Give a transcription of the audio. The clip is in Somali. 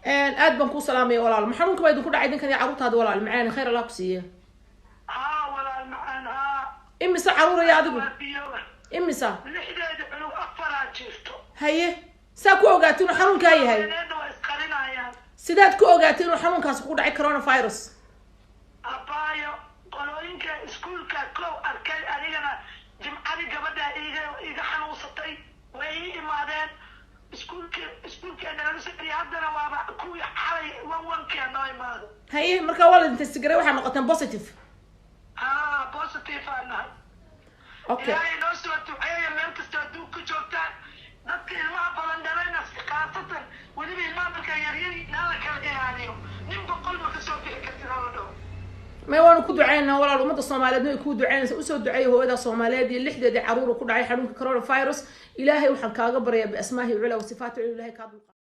Aad baan kuu salaamaya, walaal. Ma xanuunka baa idinku dhacay idinkan iyo carruurtaada, walaal macaan? Khayr Allah ku siiye. Haa, walaal macaan, haa. Imise carruuraya adigu? Waa biyoba. Imisa? Lixdeeda cunug, afaraa jirto. Haye, saa ku ogaatay inuu xanuunkaa yahay? Haweeneedna waa isqarinayaan. Sidaad ku ogaatay inuu xanuunkaasi ku dhacay, coronavirus? Abaayo, qolooyinka iskuulka kow arkay. Anigana Jimcadii gabadha iga xanuunsatay, way ii imaadeen iskuulka, iskuulkeena laga soo. Haddana waaba kuwii xalay 1-1-kee noo imaado. Haye, marka waa la idin test garay, waxaa noqoteen positive? Haa, positive aan nahay. Ilaahay noo soo duceeya meel kasta adduunka joogtaan. Dadka ilmaha badan dhalayna khaasatan, weliba ilmaha markaa yaryar la kala ilaaliyo. Nin 100 ma kasoo bixi kartid, hala dhaho. May, waanu ku ducaynaa, walaal. Ummadda Soomaaliyeedna way kuu ducaynaysa. Usoo duceeya hooyada Soomaaliyeed iyo lixdeedii carruur ku dhacay xanuunka coronavirus. Ilaahay waxaan kaaga baryaa بأسمائه العلى وصفاته العلى, Ilahay kaa dulqaado.